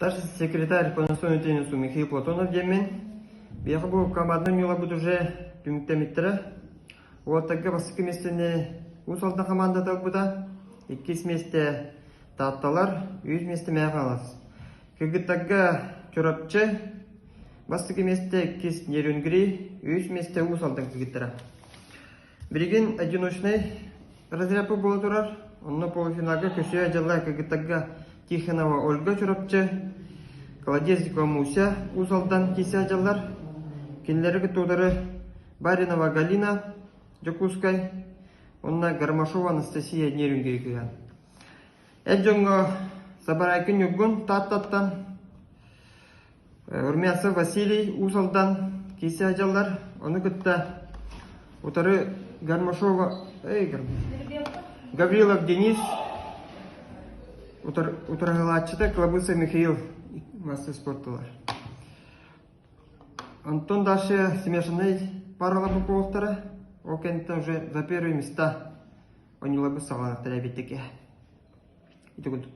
Старший секретарь по настольному теннису Михаил Платонов диэммин. Биһиэхэ бу командам ньулабыт уже түмүктэммиттэрэ. Уолаттарга бастакы миэстэни Уус Алдан хамаандата ылбыта. Иккис миэстэ Таатталар, үһүс миэстэ Мэҥэ Хаҥалас. Кыргыттарга Чурапчы бастакы миэстэ, иккис Нерюнгри, үһүс миэстэ Уус Алдан кыргыттара. Билигин одиночнай разрядка буола турар. Онно полуфиналга көсүө дьалла кыргыттарга Тихонова Ольга Чурапчы, Колодезникова Муся Уус Алдан киирсэ дьаллар. Кинилэри кытта утары Баринова Галина Дьокуускай уонна Гармашова Анастасия Нерюнгри кыһан. Эр дьоҥҥо Сабарайкин Ньургун Тааттаттан Румянцев Василий Уус Алдан киирсэ сылдьаллар. Ону кытта утары Гармашова, эй, Гаврилов Денис, утарылааччыта Клабыца Михаил мастер спорталар. Антон дальше смешанный паралар буолуохтара. Ол кэнниттэн уже за первые места оонньууларбыт саҕаланыахтара эбит Ити курдук.